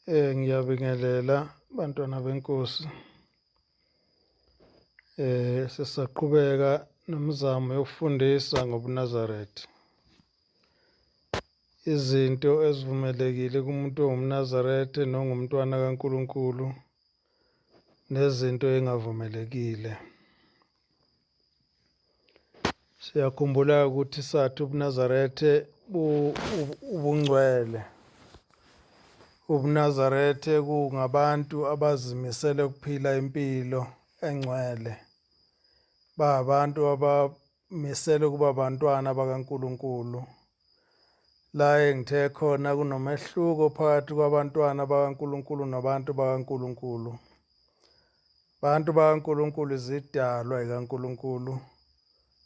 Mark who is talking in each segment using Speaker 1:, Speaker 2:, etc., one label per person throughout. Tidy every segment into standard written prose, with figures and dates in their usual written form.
Speaker 1: Ngiyabingelela bantwana benkosi. Sisaqhubeka nomzamo yokufundisa ngobuNazaretha. Izinto ezivumelekile kumuntu ongumNazaretha nongumntwana kaNkulunkulu nezinto engavumelekile. Siyakhumbula ukuthi sathi ubuNazarethe ubungcwele. UbuNazarethe kungabantu abazimisele ukuphila impilo engcwele. Babantu abamisele ukuba abantwana bakaNkulunkulu. La engithe khona kunomehluko phakathi kwabantwana bakaNkulunkulu nabantu bakaNkulunkulu. Bantu bakaNkulunkulu izidalwa ikaNkulunkulu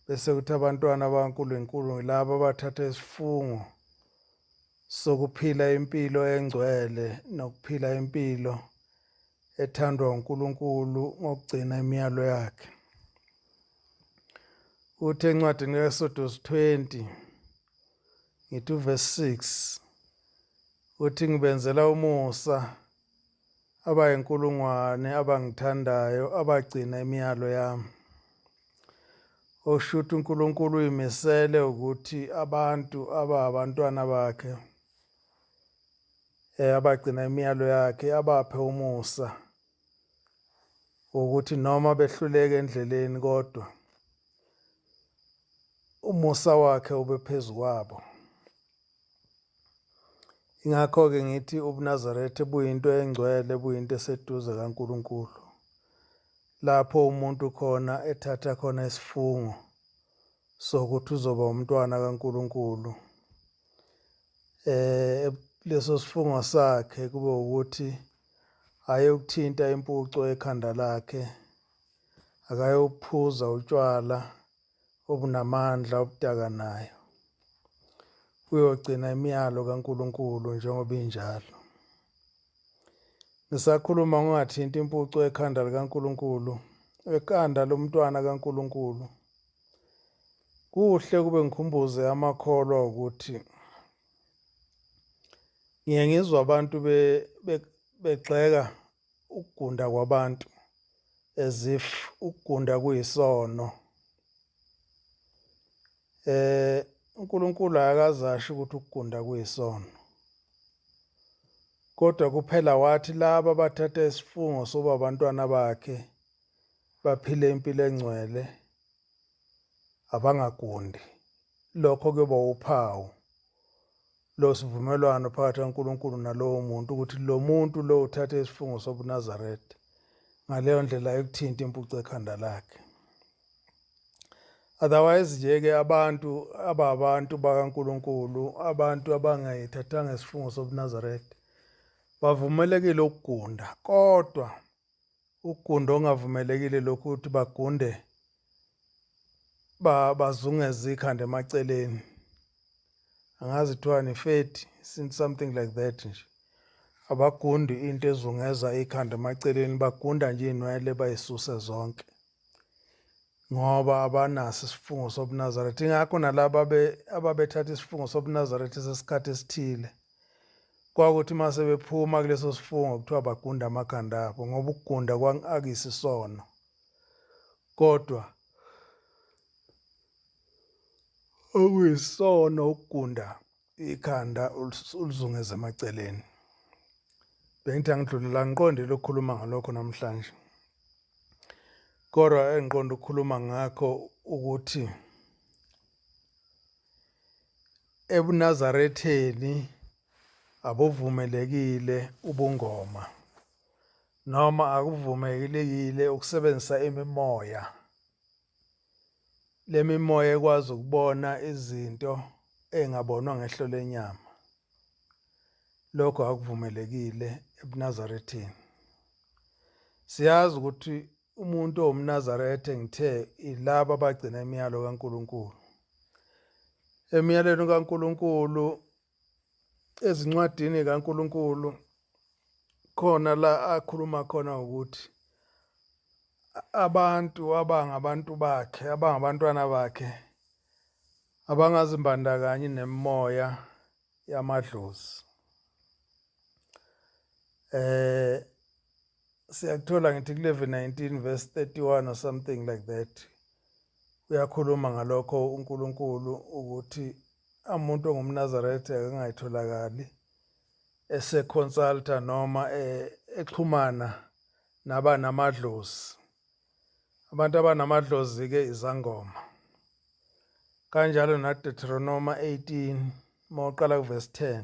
Speaker 1: bese kuthi abantwana bakaNkulunkulu yilabo abathatha isifungo sokuphila impilo engcwele nokuphila impilo ethandwa uNkulunkulu ngokugcina imiyalo yakhe. Uthi encwadini kaExodus 20 ngithi uverse 6 uthi ngibenzela umusa abayinkulungwane abangithandayo abagcina imiyalo yami. Okusho ukuthi uNkulunkulu uyimisele ukuthi abantu ababantwana bakhe abagcina imiyalo yakhe abaphe umusa ukuthi noma behluleka endleleni kodwa umusa wakhe ube phezu kwabo. Ingakho-ke ngithi ubuNazaretha buyinto engcwele, buyinto eseduze kaNkulunkulu. Lapho umuntu khona ethatha khona isifungo sokuthi uzoba umntwana kaNkulunkulu. Eh leso sifungo sakhe kube ukuthi ayokuthinta impuco ekhanda lakhe, akayophuza utshwala obunamandla obudakanayo. Uyogcina imiyalo kaNkulunkulu njengoba injalo. Ngisakhuluma ngingathinti impuco ekhanda likaNkulunkulu, ekhanda lomntwana kaNkulunkulu. Kuhle kube ngikhumbuze amakholwa ukuthi ngiye ngizwa abantu begxeka ukugunda kwabantu as if ukugunda kuyisono. UNkulunkulu akaze asho ukuthi ukugunda kuyisono. Kodwa kuphela wathi laba abathatha isifungo soba abantwana bakhe baphile impilo engcwele abangagundi. Lokho kuyoba uphawu losivumelwano phakathi kaNkulunkulu nalowo muntu ukuthi lo muntu lo uthathe isifungo sobuNazaretha ngaleyo ndlela ekuthinta impucu ekhanda lakhe. Otherwise nje ke abantu ababantu bakaNkulunkulu abantu abangayithathanga isifungo sobuNazaretha bavumelekile ukugunda kodwa ukugunda ongavumelekile lokhu ukuthi bagunde bazungeze ikhanda emaceleni angazi kuthiwa ni-feti something like that nje abagundi into ezungeza ikhanda emaceleni bagunda nje iy'nwele bayisuse zonke ngoba abanaso isifungo sobuNazaretha ingakho nalaba ababethatha isifungo sobuNazaretha sesikhathi esithile kwakuthi uma sebephuma kuleso sifungo kuthiwa bagunda amakhanda abo ngoba ukugunda akuyisisono kodwa okuyisono ukugunda ikhanda ulizungeze emaceleni. Bengithi angidlule la ngiqondile ukukhuluma ngalokho namhlanje. Kodwa engiqonda ukukhuluma ngakho ukuthi ebuNazaretheni abuvumelekile ubungoma noma akuvumelekile ukusebenzisa imimoya. Le mimoya ekwazi ukubona izinto engabonwa ngehlo lenyama. Lokho akuvumelekile ebuNazaretheni. Siyazi ukuthi umuntu owumNazaretha ngithe ilaba abagcina imiyalo kaNkulunkulu. Emiyalweni kaNkulunkulu ezincwadini kaNkulunkulu khona la akhuluma khona ukuthi abantu abangabantu bakhe abangabantwana bakhe abangazimbandakanyi nemimoya yamadlozi. Siyakuthola ngithi kuLevi 19 verse 31 or something like that. Uyakhuluma ngalokho uNkulunkulu ukuthi umuntu ongumNazaretha akangayitholakali eseconsulta noma exhumana nabanamadlozi. Abantu abanamadlozi-ke izangoma. Kanjalo naDeuteronoma 18 uma uqala kuvesi 10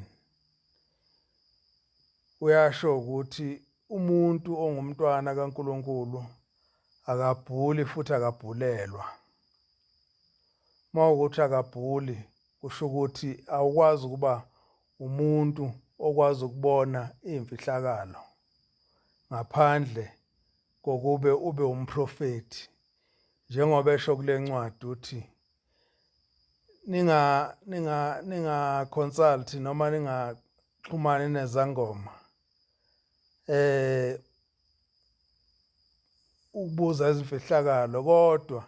Speaker 1: uyasho ukuthi umuntu ongumntwana kaNkulunkulu akabhuli futhi akabhulelwa. Uma ukuthi akabhuli kusho ukuthi awukwazi ukuba umuntu okwazi ukubona iy'mfihlakalo ngaphandle kokube ube umprofethi njengoba esho kule ncwadi uthi ninga ninga ninga consult noma ningaxhumani nezangoma ukubuza izimfihlakalo kodwa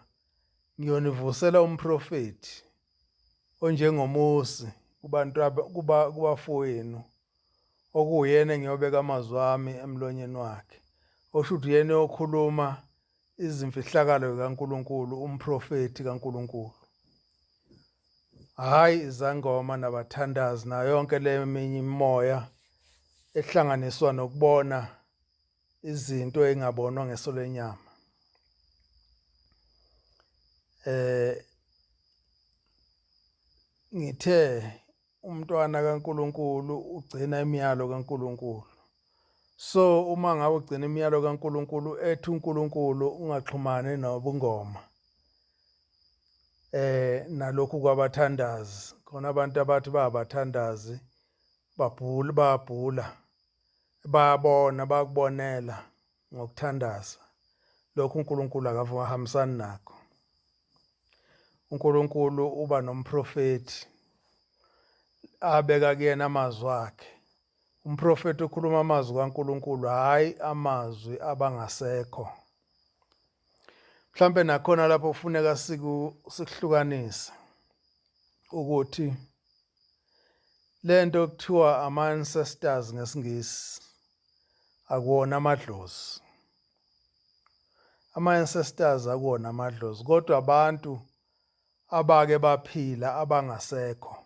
Speaker 1: ngiyonivusela umprofethi onjengoMosi kubantu kuba kubafowenu okuwuyena engiyobeka amazwi ami emlonyeni wakhe osho ukuthi uyena okhuluma izimfihlakalo zikaNkulunkulu umprofethi kaNkulunkulu hhayi izangoma nabathandazi nayo yonke le eminye imimoya ehlanganiswa nokubona izinto engabonwa ngeso lenyama. Ngithe umntwana kaNkulunkulu ugcina imiyalo kaNkulunkulu. So uma ngabe ugcina imiyalo kaNkulunkulu ethi uNkulunkulu ungaxhumani nobungoma nalokhu kwabathandazi khona abantu abathi bayabathandazi babhula bayabhula bayabona bakubonela ngokuthandaza lokhu uNkulunkulu akahambisani nakho. uNkulunkulu uba nomprofethi abeka kuyena amazwi akhe. Umprofethi ukhuluma amazwi kaNkulunkulu hhayi amazwi abangasekho. Mhlampe nakhona lapho kufuneka sikuhlukanise ukuthi lento kuthiwa ama-ancestors ngesiNgisi akuwona amadlozi. Ama-ancestors akuwona amadlozi kodwa abantu abake baphila abangasekho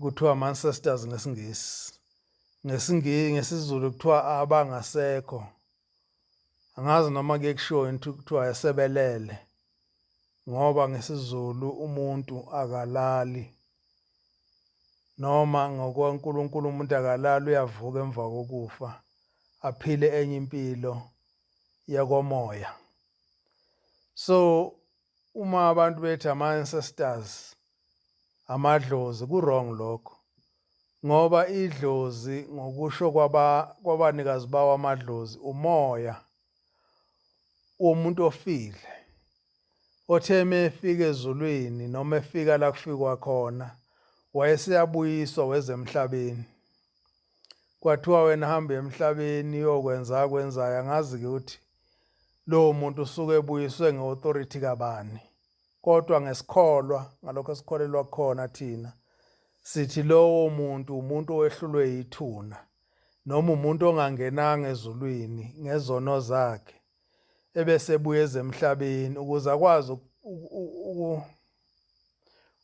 Speaker 1: kuthiwa ama-ancestors ngesiNgisi. NgesiNgisi ngesiZulu kuthiwa abangasekho. Angazi noma kuye kushiwo yini kuthiwa esebelele ngoba ngesiZulu umuntu akalali noma ngokwaNkulunkulu umuntu akalali uyavuka emva kokufa aphile enye impilo yakomoya. So uma abantu bethi ama-ancestors amadlozi ku-wrong lokho ngoba idlozi ngokusho kwaba kwabanikazi bawo amadlozi umoya womuntu ofile othe mefika ezulwini noma efika la kufikwa khona wayeseyabuyiswa weza emhlabeni. Kwathiwa wena hamba emhlabeni uyokwenza akwenzayo angazi-ke ukuthi lowo muntu usuke ebuyiswe nge-authority kabani kodwa ngesikholwa ngalokho esikholelwa kukhona thina sithi lowo muntu umuntu owehlulwe yithuna noma umuntu ongangenanga ezulwini ngezono zakhe ebese ebuya ezemhlabeni ukuze akwazi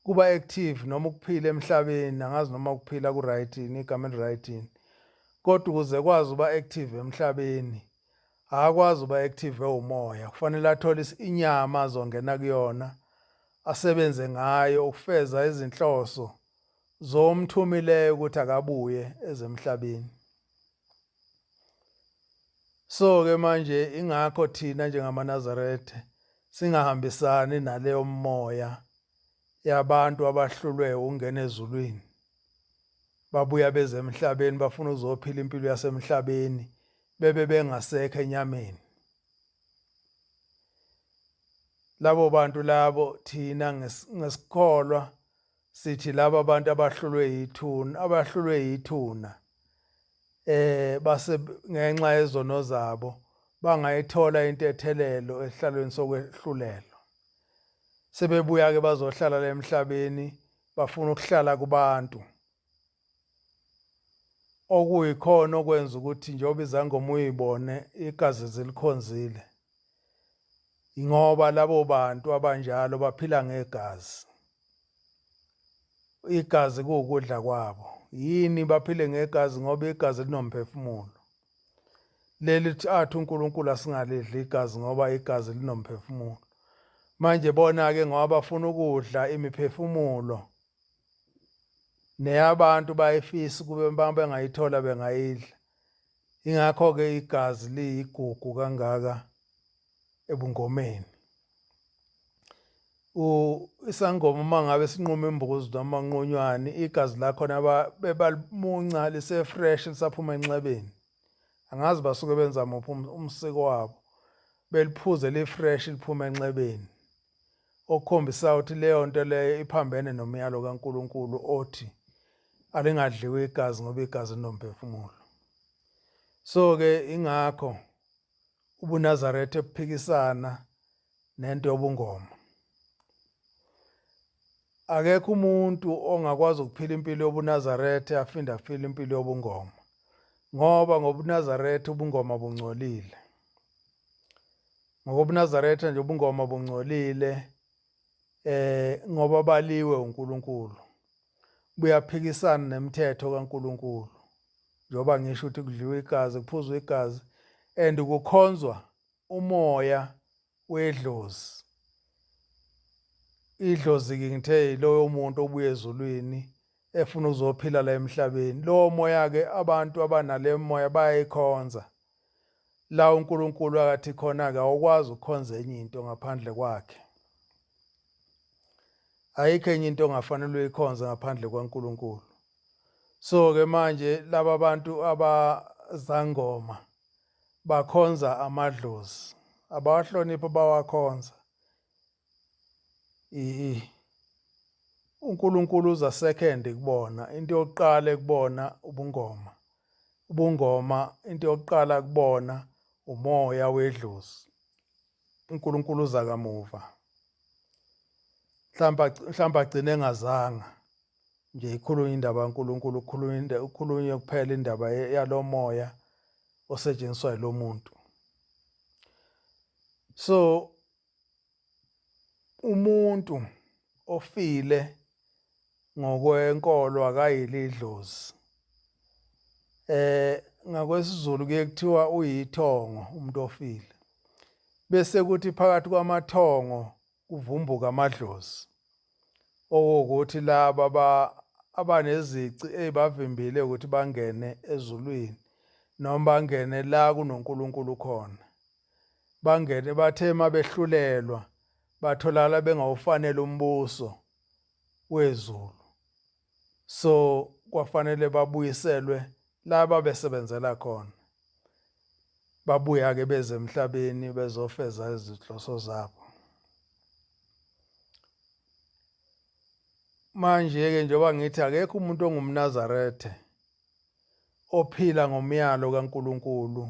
Speaker 1: kuba active noma ukuphila emhlabeni angazi noma ukuphila ku right yini igama eli right yini kodwa ukuze kwazi uba active emhlabeni akakwazi uba active ewumoya kufanele athole inyama azongena kuyona asebenze ngayo ukufeza izinhloso zomthumileyo ukuthi akabuye ezemhlabeni. So ke manje ingakho thina njengamaNazaretha singahambisani naleyo moya yabantu abahlulwe ukungena ezulwini babuya beze emhlabeni bafuna uzophila impilo yasemhlabeni bebe bengasekho enyameni. Labo bantu labo thina ngesikholwa sithi laba bantu abahlulwe yithuna abahlulwe yithuna base ngenxa yezono zabo bangayithola intethelelo esihlalweni sokwehlulelwa sebebuya ke bazohlala la emhlabeni bafuna ukuhlala kubantu. Okuyikhona okwenza ukuthi njengoba izangoma uyibone igazi zilikhonzile, ingoba labo bantu abanjalo baphila ngegazi. Igazi kuwukudla kwabo. Yini baphile ngegazi? Ngoba igazi linomphefumulo. Leli athi uNkulunkulu asingalidli igazi ngoba igazi linomphefumulo. Manje bona-ke ngoba bafuna ukudla imiphefumulo neyabantu bayifisa ukube bengayithola bengayidla. Ingakho-ke igazi liyigugu kangaka ebungomeni. Isangoma uma ngabe sinquma imbuzi noma nqunywani igazi lakhona bebalimunca lise-fresh lisaphuma enxebeni. Angazi basuke benza muphi umsiko wabo, beliphuze li-fresh liphuma enxebeni. Okukhombisa ukuthi leyo nto leyo iphambene nomyalo kaNkulunkulu othi alingadliwa igazi ngoba igazi linomphefumulo. So-ke ingakho ubuNazaretha ebuphikisana nento yobungoma. Akekho umuntu ongakwazi ukuphila impilo yobuNazaretha aphinde aphile impilo yobungoma ngoba ngobuNazaretha ubungoma bungcolile. NgokobuNazaretha nje ubungoma bungcolile ngoba baliwe uNkulunkulu. Buyaphikisana nemithetho kaNkulunkulu. Njengoba ngisho ukuthi kudliwa igazi, kuphuzwa igazi and kukhonzwa umoya wedlozi. Idlozi-ke ngithe yiloyo muntu obuya ezulwini efuna ukuzophila la emhlabeni. Lowo moya-ke abantu abanale moya bayayikhonza. La uNkulunkulu akathi khona-ke awukwazi ukukhonza enye into ngaphandle kwakhe. Ayikho enye into ongafanele uyikhonze ngaphandle kwaNkulunkulu. So-ke manje laba bantu abazangoma bakhonza amadlozi, abawahloniphi bawakhonza. uNkulunkulu uza second kubona, into yokuqala ekubona ubungoma. Ubungoma into yokuqala kubona umoya wedlozi. uNkulunkulu uza kamuva. Mhlawumbe mhlawumbe agcine engazanga nje ikhulunywa indaba kaNkulunkulu, kukhulunywa kukhulunywe kuphela indaba yalomoya osetshenziswa yilomuntu. So umuntu ofile ngokwenkolo akayili idlozi. NgakwesiZulu kuye kuthiwa uyithongo umuntu ofile. Bese kuthi phakathi kwamathongo kuvumbuka amadlozi. Okuwukuthi laba abanezici ezibavimbile ukuthi bangene ezulwini noma bangene la kunoNkulunkulu khona. Bangene bathe mabehlulelwa batholakala bengawufanele umbuso wezulu. So kwafanele babuyiselwe la babesebenzela khona. Babuya-ke beze emhlabeni bezofeza izinhloso zabo. Manje-ke njengoba ngithi akekho umuntu ongumNazaretha ophila ngomyalo kaNkulunkulu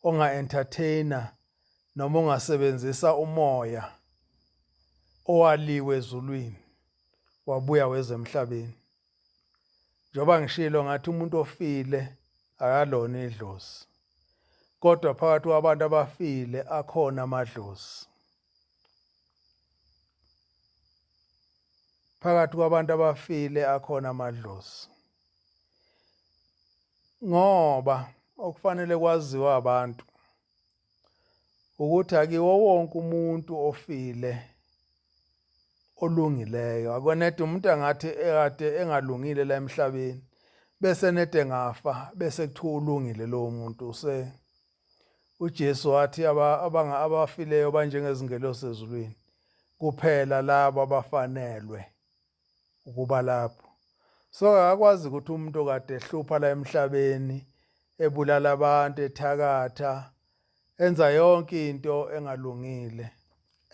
Speaker 1: onga-entertainer noma ongasebenzisa umoya owaliwe ezulwini wabuya weza emhlabeni. Njengoba ngishilo ngathi umuntu ofile akalona idlozi, kodwa phakathi kwabantu abafile akhona amadlozi. Phakathi kwabantu abafile akhona amadlozi. Ngoba okufanele kwaziwa abantu ukuthi akiwo wonke umuntu ofile olungileyo. Akonede umuntu angathi ekade engalungile la emhlabeni bese nede ngafa bese kuthiwa ulungile lowo muntu use uJesu wathi abanga abafileyo banjengezingelosi ezulwini kuphela labo abafanelwe ukuba lapho. So akakwazi ukuthi umuntu okade ehlupha la emhlabeni ebulala abantu ethakatha enza yonke into engalungile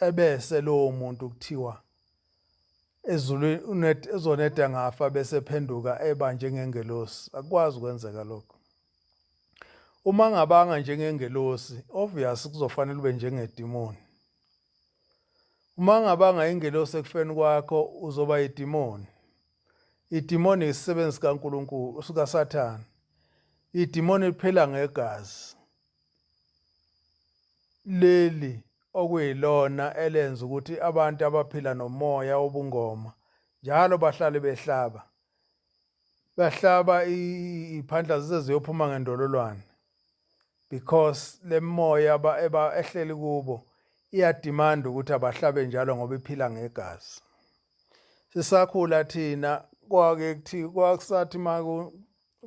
Speaker 1: ebese lowo muntu kuthiwa ezulwini ezoneda ngafa bese phenduka eba njengengelosi. Akukwazi ukwenzeka lokho. Uma ngabanga njengengelosi obvious kuzofanele ube njengedimoni. Uma ngabanga ingelosi ekufeni kwakho uzoba idimoni. Idimoni isisebenzi sikaNkulunkulu, sikaSathane. Idimoni liphila ngegazi leli okuyilona elenza ukuthi abantu abaphila nomoya wobungoma njalo bahlale behlaba bahlaba iphandla zize ziyophuma ngendololwane because lemoya eba ehleli kubo iyademand ukuthi abahlabe njalo ngoba iphila ngegazi. Sisakhula thina kwake kuthi kwakusathi maku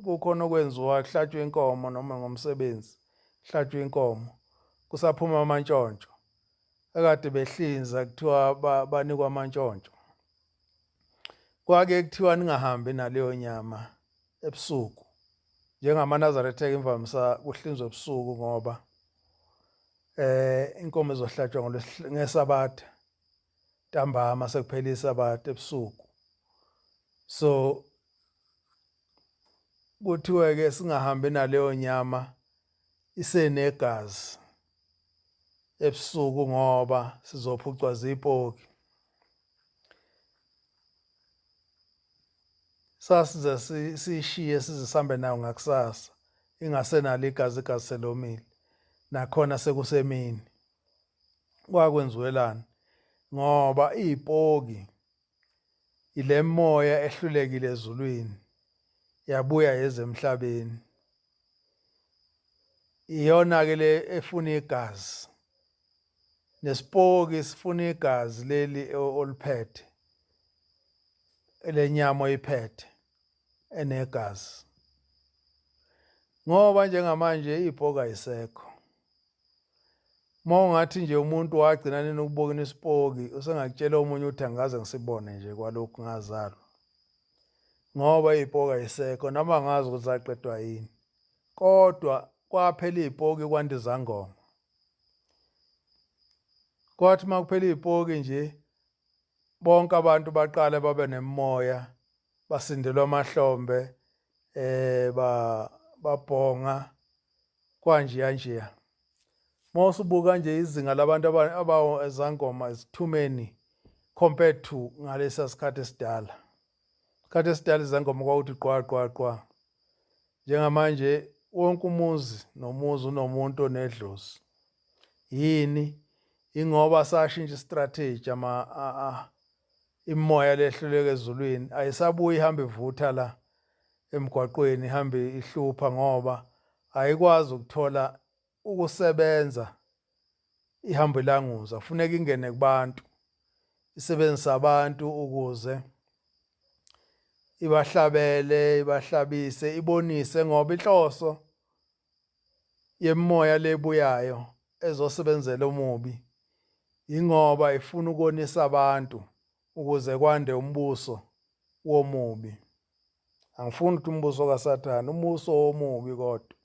Speaker 1: kukhona okwenziwa kuhlatshwa inkomo noma ngomsebenzi kuhlatshwa inkomo kusaphuma amantshontsho akade behlinza kuthiwa banikwa amantshontsho kwake kuthiwa ningahambi naleyo nyama ebusuku njengamaNazaretha imvamisa kuhlinzwa ebusuku ngoba eh inkomo izohlatshwa ngesabatha ntambama sekuphela isabatha ebusuku so kuthiwe ke singahambi naleyo nyama isenegazi ebusuku ngoba sizophucwa zipoki sasize sishiye size sihambe nayo ngakusasa ingasenalo igazi igazi selomile nakhona sekusemini kwakwenziwelani ngoba izipoki ilemoya ehlulekile ezulwini yabuya yeza emhlabeni iyona ke le efuna igazi nesipoki sifuna igazi leli oliphethe lenyama oyiphethe enegazi ngoba njengamanje ibhoka ayisekho Uma ungathi nje umuntu wagcina nini ukubona isipoki usengakutshela omunye ukuthi angikaze ngisibone nje kwalokhu ngazalwa ngoba izipoki ayisekho noma angazi ukuthi zaqedwa yini kodwa kwaphela izipoki kwanda izangoma kwathi uma kuphela izipoki nje bonke abantu baqale babe nemimoya basindelwa amahlombe eh ba babhonga kwanjeya njeya uma usubuka nje izinga labantu abawezangoma is too many compared to ngalesa sikhathi esidala isikhathi esidala izangoma kwakuthi qwa qwa qwa njengamanje wonke umuzi nomuzi unomuntu onedlozi yini ingoba sashintsha istrategy ama imoya lehluleka ezulwini ayisabuyi ihambe ivutha la emgwaqweni ihambe ihlupha ngoba ayikwazi ukuthola ukusebenza ihambe ilanguza kufuneka ingene kubantu isebenzisa abantu ukuze ibahlabele ibahlabise ibonise ngoba inhloso yemimoya lebuyayo ezosebenzela omubi ingoba ifuna ukonisa abantu ukuze kwande umbuso womubi. Angifuni ukuthi umbuso kaSathane, umbuso womubi kodwa.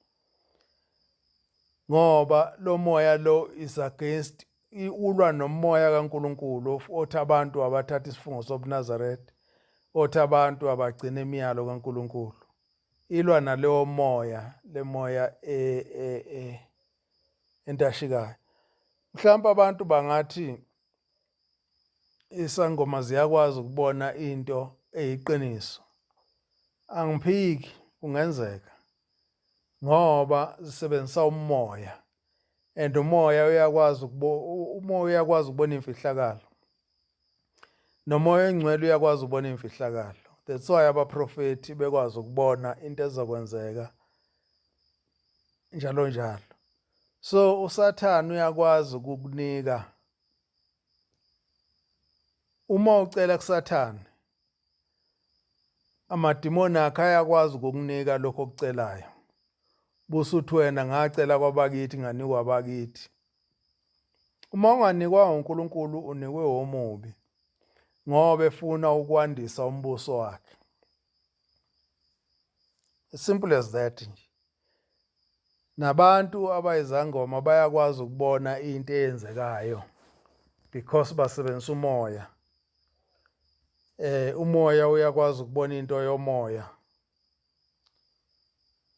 Speaker 1: Ngoba lo moya lo is against ulwa nomoya kaNkuluNkulu othi abantu abathatha isifungo sobuNazaretha, othi abantu abagcina imiyalo kaNkuluNkulu. Ilwa naleyo moya, le moya e, e, e, entashikayo. Mhlawumbe abantu bangathi isangoma ziyakwazi ukubona into eyiqiniso. Angiphiki kungenzeka ngoba zisebenzisa umoya and umoya uyakwazi umoya uyakwazi ukubona imfihlakalo nomoya oyingcwele uyakwazi ukubona imfihlakalo that's why abaprofethi bekwazi ukubona into ezokwenzeka njalo njalo so usathane uyakwazi ukukunika Uma ucela kuSathane, amadimoni akhe ayakwazi ukukunika lokho okucelayo. Busuthi wena ngacela kwabakithi nganikwa abakithi. Uma unganikwanga uNkulunkulu unikwe womubi ngoba efuna ukwandisa umbuso wakhe. As simple as that nje. Nabantu abayizangoma bayakwazi ukubona into eyenzekayo because basebenzisa umoya. Eh umoya uyakwazi ukubona into yomoya.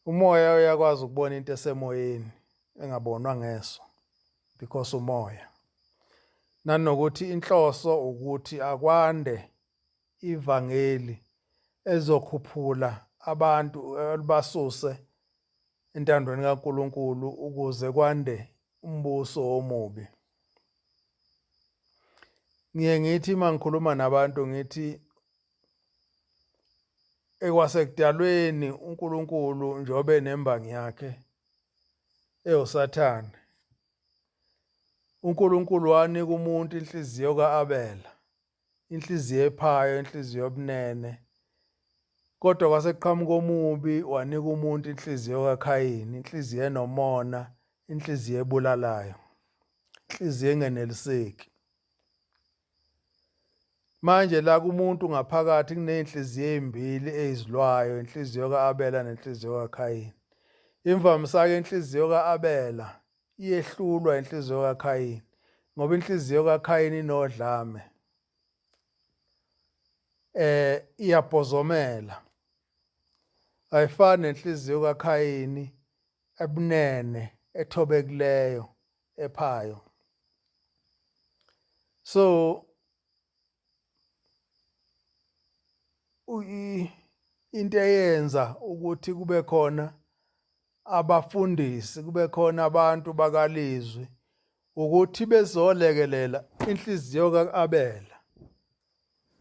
Speaker 1: Umoya uyakwazi ukubona into esemoyeni engabonwa ngeso because umoya. Nanokuthi inhloso ukuthi akwande ivangeli ezokhuphula abantu elibasuse. entandweni kaNkulunkulu ukuze kwande umbuso womubi. Ngiye ngithi uma ngikhuluma nabantu ngithi ekwasekudalweni uNkulunkulu njengoba enembangi yakhe ewuSathane uNkulunkulu wanika umuntu inhliziyo kaAbela inhliziyo ephayo inhliziyo yobunene kodwa kwase kuqhamuka omubi wanika umuntu inhliziyo kaKhayini inhliziyo enomona inhliziyo ebulalayo inhliziyo engeneliseki manje la kumuntu ngaphakathi kuney'nhliziyo ey'mbili ey'zilwayo inhliziyo ka-Abela nenhliziyo kaKhayini imvamisa-ke inhliziyo ka-Abela iyehlulwa inhliziyo kaKhayini ngoba inhliziyo kaKhayini inodlame eh iyabhozomela ayifani nenhliziyo kaKhayini ebunene ethobekileyo ephayo so into eyenza ukuthi kube khona abafundisi kube khona abantu bakalizwi ukuthi bezolekelela inhliziyo kaAbela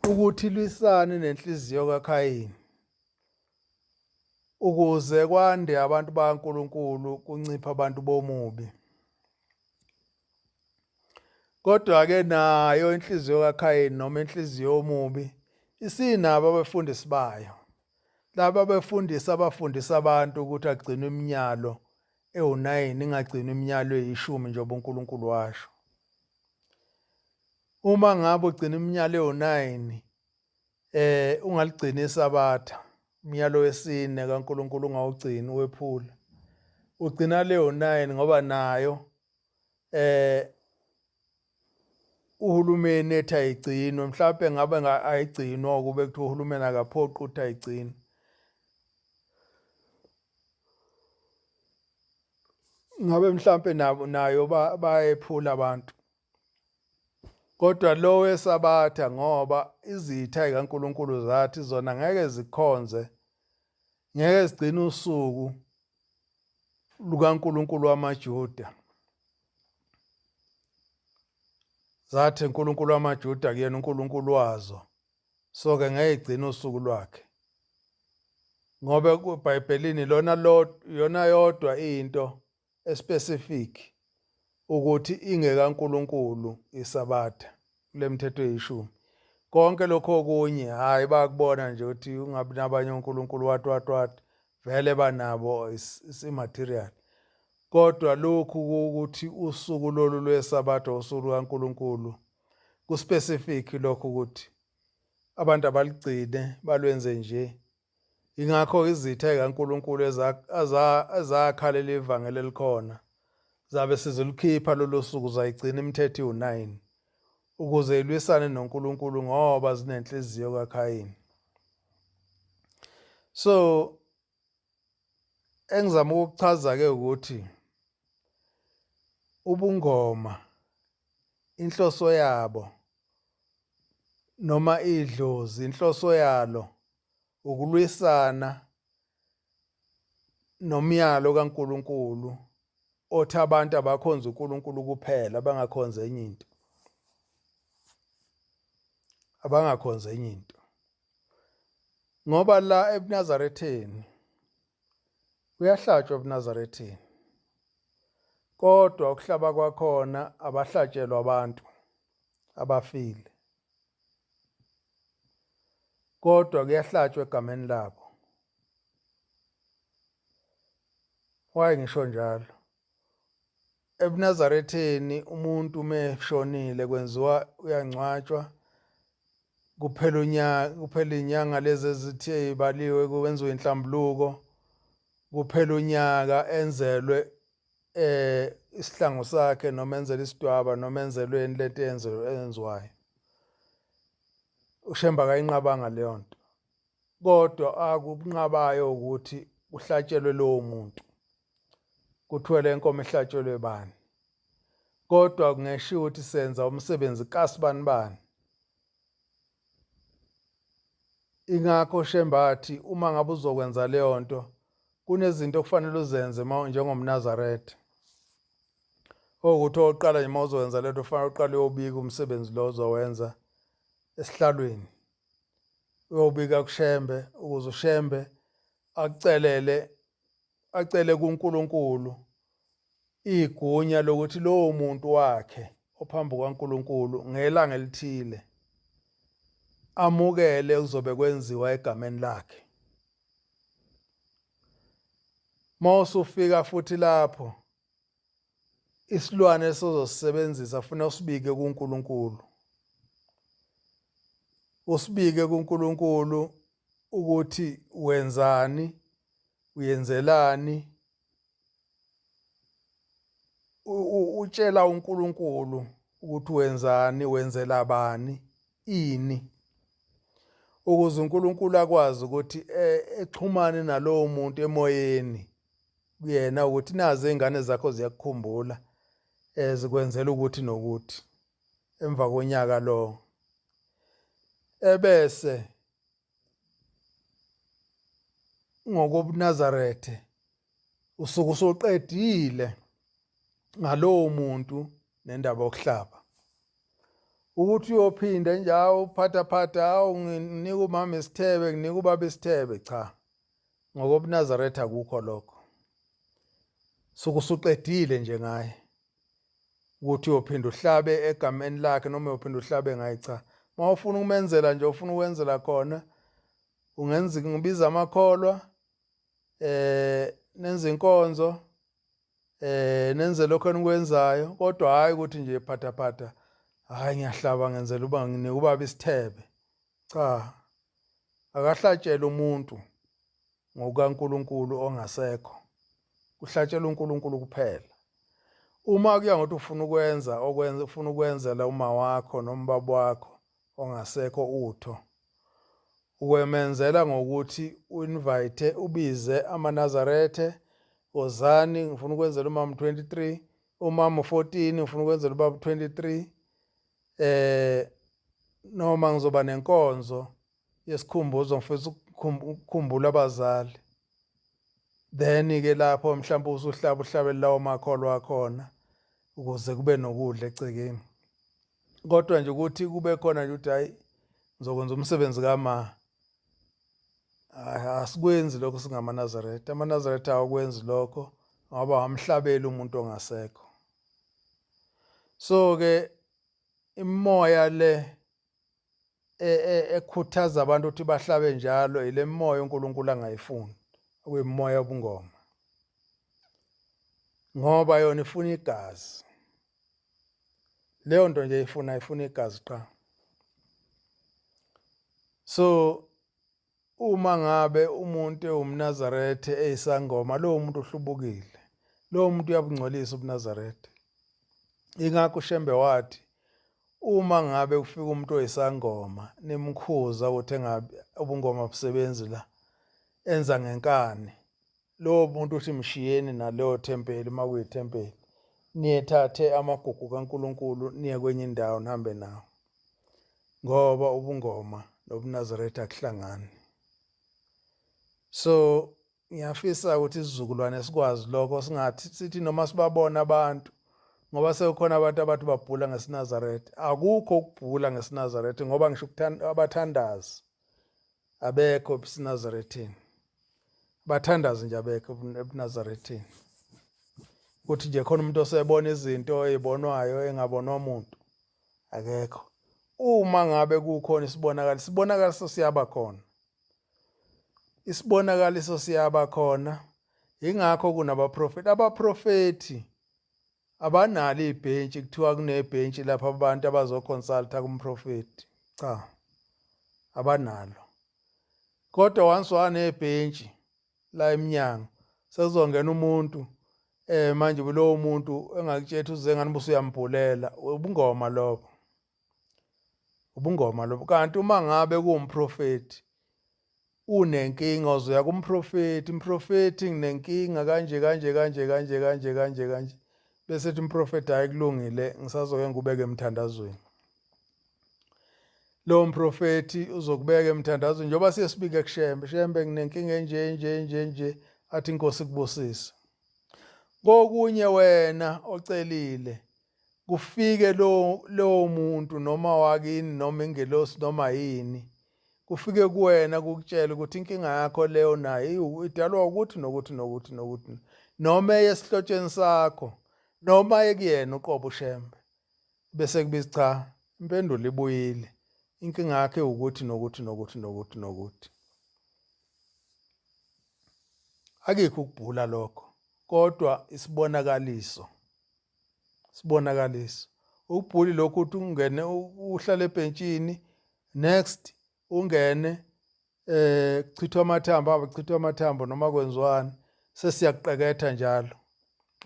Speaker 1: ukuthi ilwisane nenhliziyo kaKhayini ukuze kwande abantu bakaNkulunkulu kunciphe abantu bomubi. Kodwa-ke nayo inhliziyo kaKhayini noma inhliziyo yomubi isinabo abefundisi bayo. Laba befundisi abafundisa abantu ukuthi agcinwe iminyalo ewu-9 ingagcinwa iminyalo eyishumi njengoba uNkulunkulu washo. Uma ngabe ugcina iminyalo ewu-9 eh ungaligcini isabatha umyalo wesine kaNkulunkulu ungawugcini wephula ugcina leyo 9 ngoba nayo eh uhulumeni ethi ayigcinwe mhlawumbe ngabe ayigcinwa ukube kuthiwa uhulumeni akaphoqi ukuthi ayigcinwe ngabe mhlampe nabo nayo bayephula abantu kodwa lo wesabatha ngoba izitha zikaNkulunkulu zathi zona ngeke zikhonze ngeke zigcine usuku lukaNkulunkulu wamaJuda zathi uNkulunkulu wamaJuda kuyena uNkulunkulu wazo so ke ngeke igcine usuku lwakhe ngoba eBhayibhelini lona yona yodwa into especific ukuthi ingekaNkulunkulu iSabatha kule mithetho eyishumi. Konke lokho okunye hhayi bayakubona nje ukuthi ungabi nabanye onkulunkulu what what what vele banabo is immaterial. Kodwa lokhu ukuthi usuku lolu lweSabatha usuku lukaNkulunkulu kuspecific lokho ukuthi abantu abaligcine balwenze nje Ingakho izitha zikaNkulunkulu ezakhalela ivangeli elikhona zabe sizilikhipha lolo suku zayigcina imithetho iwu-9 ukuze ilwisane noNkulunkulu ngoba zinenhliziyo kaKhayini. So engizama ukukuchaza ke ukuthi ubungoma inhloso yabo noma idlozi inhloso yalo ukulwisana nomyalo kaNkulunkulu othi abantu abakhonze uNkulunkulu kuphela bangakhonze enye into abangakhonze enye into ngoba la ebuNazaretheni Kuyahlatshwa ebuNazaretheni. Kodwa ukuhlaba kwakhona abahlatshelwa abantu abafile. Kodwa kuyahlatshwa egameni labo. Why ngisho njalo? EbuNazaretheni umuntu uma eshonile kwenziwa uyangcwatshwa kuphela unyaka kuphela inyanga lezi ezithe ibaliwe kwenziwe inhlambuluko kuphela unyaka enzelwe eh isihlangu sakhe noma enzelwe isidwaba noma enzelweni lento eyenziwayo uShembe akayinqabanga leyo nto kodwa akunqabayo ukuthi kuhlatshelwe lowo muntu kuthiwe le nkomo ihlatshelwe bani kodwa kungeshiwo ukuthi senza umsebenzi kasibanibani ingakho shembathi uma ngabe uzokwenza leyo nto Kunezinto okufanele uzenze njengomNazaretha. Okuwukuthi okokuqala nje uma uzowenza lento kufanele uqale uyobika umsebenzi lo ozowenza esihlalweni. Uyobika kuShembe ukuze uShembe akucelele acele kuNkulunkulu igunya lokuthi lowo muntu wakhe ophambi kukaNkulunkulu ngelanga elithile amukele kuzobe kwenziwa egameni lakhe. Mawusufika futhi lapho isilwane esizosisebenzisa funa usibike kuNkulunkulu. Usibike kuNkulunkulu ukuthi wenzani, uyenzelani, utshela uNkulunkulu ukuthi wenzani, wenzela bani, ini ukuze uNkulunkulu akwazi ukuthi eh, exhumane nalowo muntu emoyeni kuyena ukuthi nazi izingane zakho ziyakukhumbula eh zikwenzela ukuthi nokuthi emva konyaka lo ebese ngokobuNazarethe usuke usuqedile ngalowo muntu nendaba yokuhlaba ukuthi uyophinda nje awu phathaphatha awu nginika umama isithebe nginika ubaba isithebe cha ngokobuNazaretha akukho lokho suke usuqedile nje ngaye ukuthi uyophinda uhlabe egameni lakhe noma uyophinda uhlabe ngaye cha uma ufuna ukumenzela nje ufuna ukwenzela khona ungenza ngibiza amakholwa eh nenze inkonzo eh nenze lokho enikwenzayo kodwa hayi ukuthi nje phatha phatha hayi ngiyahlaba ngenzela uba nginika ubaba isithebe cha akahlatshelwe umuntu ngokukaNkulunkulu ongasekho kuhlatshelwa uNkulunkulu kuphela uma kuya ngokuthi ufuna ukwenza okwenza ufuna ukwenzela uma wakho noma ubaba wakho ongasekho utho ukwemenzela ngokuthi uinvite ubize amaNazarethe wozani ngifuna ukwenzela umama 23 umama 14 ngifuna ukwenzela ubaba 23 eh noma ngizoba nenkonzo yesikhumbuzo ngifisa ukukhumbula abazali then ke lapho mhlawumbe usuhlaba uhlabele lawo makholwa akhona ukuze kube nokudla egcekeni kodwa nje ukuthi kube khona nje ukuthi hayi ngizokwenza umsebenzi kama asikwenzi lokho singamaNazaretha amaNazaretha awakwenzi lokho ngoba wamhlabela umuntu ongasekho so ke imimoya le e, e, ekhuthaza abantu ukuthi bahlabe njalo ile mimoya uNkulunkulu angayifuni okuyimimoya yobungoma ngoba yona ifuna igazi leyo nto nje ifuna ifuna igazi qha so uma ngabe umuntu ewumNazaretha eyisangoma lowo muntu uhlubukile lowo muntu uyabungcolisa ubuNazaretha ingakho uShembe wathi uma ngabe kufika umuntu oyisangoma nimkhuza ukuthi engabe ubungoma busebenzi la enza ngenkani lowo muntu uthi mshiyeni naleyo thempeli uma kuyithempeli niyethathe amagugu kaNkulunkulu niye kwenye indawo nihambe nawo ngoba ubungoma nobuNazaretha akuhlangani so ngiyafisa ukuthi isizukulwane sikwazi lokho singathi sithi noma sibabona abantu ngoba sekukhona abantu abathi babhula ngesinazaretha akukho ukubhula ngesinazaretha ngoba ngisho abathandazi abekho ebusinazaretheni bathandazi nje abekho ebunazaretheni ukuthi nje khona umuntu osebona izinto ezibonwayo engabonwa umuntu akekho uma ngabe kukhona isibonakaliso isibonakaliso siyaba khona isibonakaliso siyaba khona ingakho kunabaprofeti abaprofeti abanalo ibhentshi kuthiwa kunebhentshi lapha abantu abazoconsulta kumprofeti cha abanalo kodwa once wanebhentshi la emnyango sekuzongena umuntu eh manje lowo muntu engakutshela uze ngani ubusuyambhulela ubungoma lobo ubungoma lobo kanti uma ngabe kuwumprofeti unenkinga uzoya kumprofeti mprofeti nginenkinga kanje kanje kanje kanje kanje kanje kanje bese ethi umprofeti hayi kulungile ngisazoke ngikubeke emthandazweni lowo mprofethi uzokubeka emthandazweni njengoba siye sibike kushembe shembe nginenkinga enje nje nje nje Athi inkosi kubusise. Kokunye wena ocelile kufike lo lowo muntu noma wakini noma ingelosi noma yini kufike kuwena kukutshela ukuthi inkinga yakho leyo nayo idalwa ukuthi nokuthi nokuthi nokuthi noma eyesihlotsheni sakho noma ekuyena uqobo uShembe bese kubiza cha impendulo ibuyile inkinga yakhe ukuthi nokuthi nokuthi nokuthi nokuthi akikho ukubhula lokho kodwa isibonakaliso sibonakaliso ukubhuli lokhu ukuthi ungene uhlale ebhentshini next ungene eh kuchithwa amathambo abachithwa amathambo noma kwenziwani sesiyakuqeketha njalo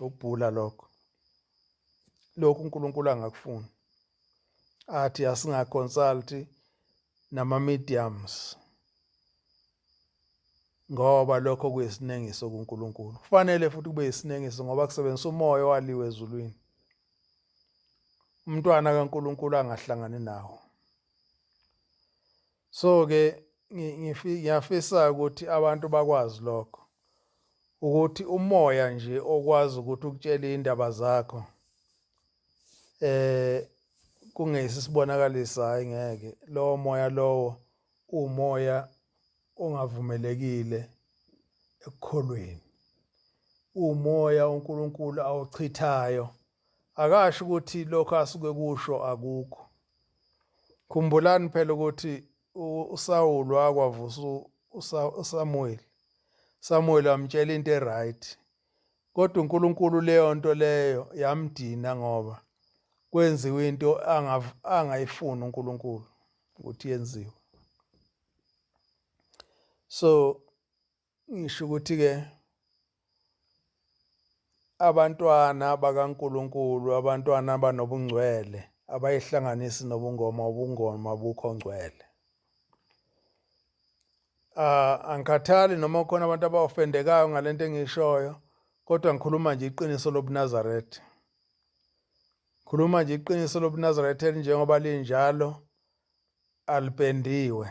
Speaker 1: ukubhula lokho lokhu uNkulunkulu angakufuni athi asingaconsult nama mediums ngoba lokho kuyisinengiso kuNkulunkulu. Kufanele futhi kube yisinengiso ngoba kusebenzisa umoya owaliwe ezulwini. Umntwana kaNkulunkulu angahlangani nawo. So ke ngiyafisa ukuthi abantu bakwazi lokho ukuthi umoya nje okwazi ukuthi ukutshele indaba zakho eh kungesi sibonakaliso hayi ngeke lowo moya lowo umoya ongavumelekile ekukholweni umoya uNkulunkulu awuchithayo akasho ukuthi lokho asuke kusho akukho khumbulani phela ukuthi uSawulu wakwavusa uSamuel Samuel wamtshela into eright Kodwa uNkulunkulu leyo nto leyo yamdina ngoba kwenziwe into angayifuni uNkulunkulu ukuthi yenziwe. So ngisho ukuthi ke abantwana bakaNkulunkulu abantwana abanobungcwele abayihlanganisi nobungoma ubungoma bukho ngcwele. Ah angikhathali noma kukhona abantu abaofendekayo ngalento engiyishoyo kodwa ngikhuluma nje iqiniso lobuNazaretha. Khuluma nje iqiniso lobuNazaretha elinjengoba linjalo alipendiwe.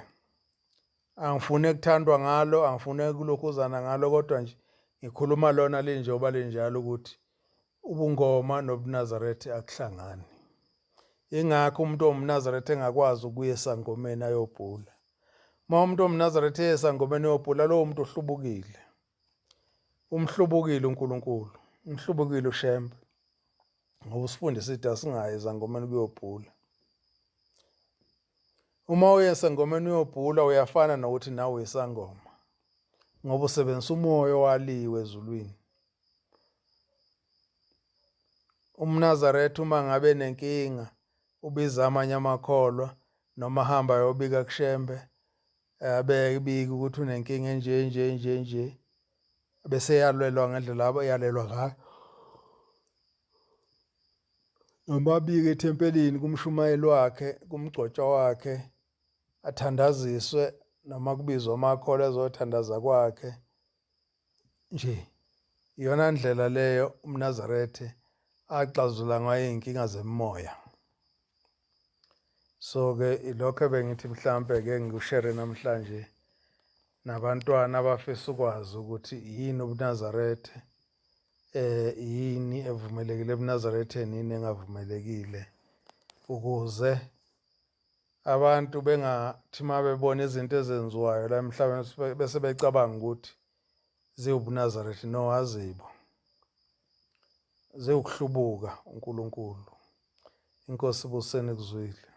Speaker 1: Angifune kuthandwa ngalo, angifune kulokhuzana ngalo kodwa nje ngikhuluma lona linjengoba linjalo ukuthi ubungoma nobuNazaretha akuhlangani. Ingakho umuntu owumNazaretha engakwazi ukuya esangomeni ayobhula. Uma umuntu owumNazaretha eye esangomeni eyobhula, lowo muntu uhlubukile. Umhlubukile uNkulunkulu, umhlubukile uShembe. Ngoba usifundisa ukuthi asingayi ezangomeni kuyobhula. Uma uye esangomeni uyobhula uyafana nokuthi nawe uyisangoma. Ngoba usebenzisa umoya owaliwe ezulwini. UmNazaretha uma ngabe enenkinga ubiza amanye amakholwa noma ahamba ayobika kuShembe abeke ibike ukuthi unenkinga enje nje nje nje bese eyalelwa ngendlela eyalelwa ngayo noma abike ethempelini kumshumayeli wakhe kumgcotshwa wakhe athandaziswe noma kubizwe amakholwa ezothandaza kwakhe nje iyona ndlela leyo umNazaretha axazulula ngayo iy'nkinga zemimoya. So ke ilokho ebengithi mhlampe ke ngikushere namhlanje nabantwana abafisa ukwazi ukuthi yini ubuNazaretha eh yini evumelekile ebuNazaretheni yini engavumelekile ukuze abantu bengathi uma bebona izinto ezenziwayo la emhlabeni bese becabanga ukuthi ziwubuNazaretha no azibo ziwukuhlubuka uNkulunkulu inkosi ibuseni kuzwile.